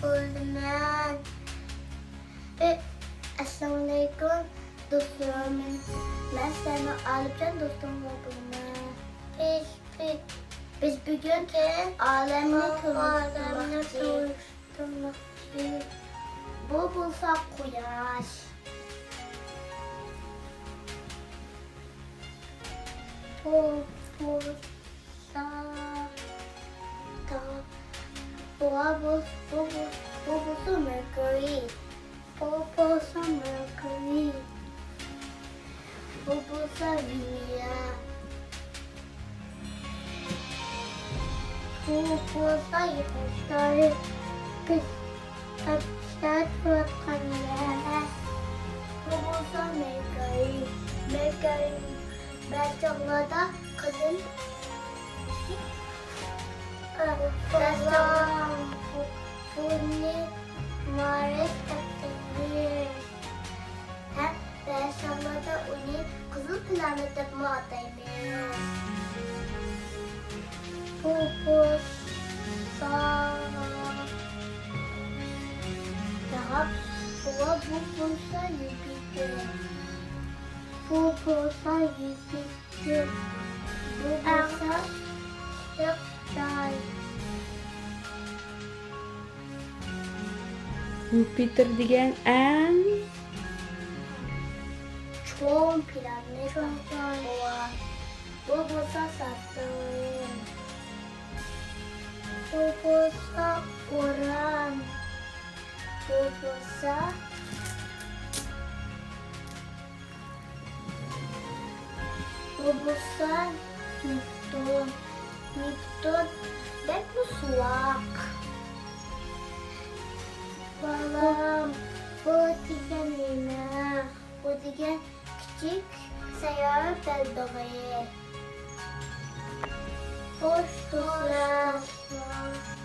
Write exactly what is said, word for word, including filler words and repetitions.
بولىمەن. ئەسسالامۇئەلەيكۇم دوستلىرىم. مەن سىلەرنىڭ ئالىپجان دوستۇڭلار بولىمەن. بىز، بىز، بىز بۈگۈن ئالەمنى تونۇشتۇرماقچى. بۇ بولسا قۇياش. بۇ بولسا تا-، بۇ، بۇ، بۇ، بۇ، بۇ بولسا مېركۇرىي. بۇ بولسا مېركۇرىي. بۇ بولسا ۋېنېرا. بۇ بولسا يۇلتۇزلار. بىز ئاتموسفېرا تۇرۇۋاتقان يەر. بۇ بولسا مېركۇرىي. مېركۇرىي بەزى چاغلاردا قىزىل، بەزى چاغلاردا بۇنى مارس دەپ ئاتايمىز. ھەم بەزى چاغلاردا ئۇنى قىزىل پلانېت دەپمۇ ئاتايمىز. بۇ بولسا، بۇ، بۇ بولسا يۇپىتېر. بۇ بولسا يۇپىتېر. بۇ بولسا ئىسسىق جاي. يۇپىتېر دېگەن ئەڭ چوڭ پلانېتا. بۇ بولسا ساتۇرن. بۇ بولسا ئۇران. بۇ بولسا، بۇ بولسا نېپتۇن. نېپتۇن بەكمۇ سوغۇق. بالام، بۇ دېگەن نېمە؟ بۇ دېگەن كىچىك سەييارە بەلبېغى. خوش دوستلار.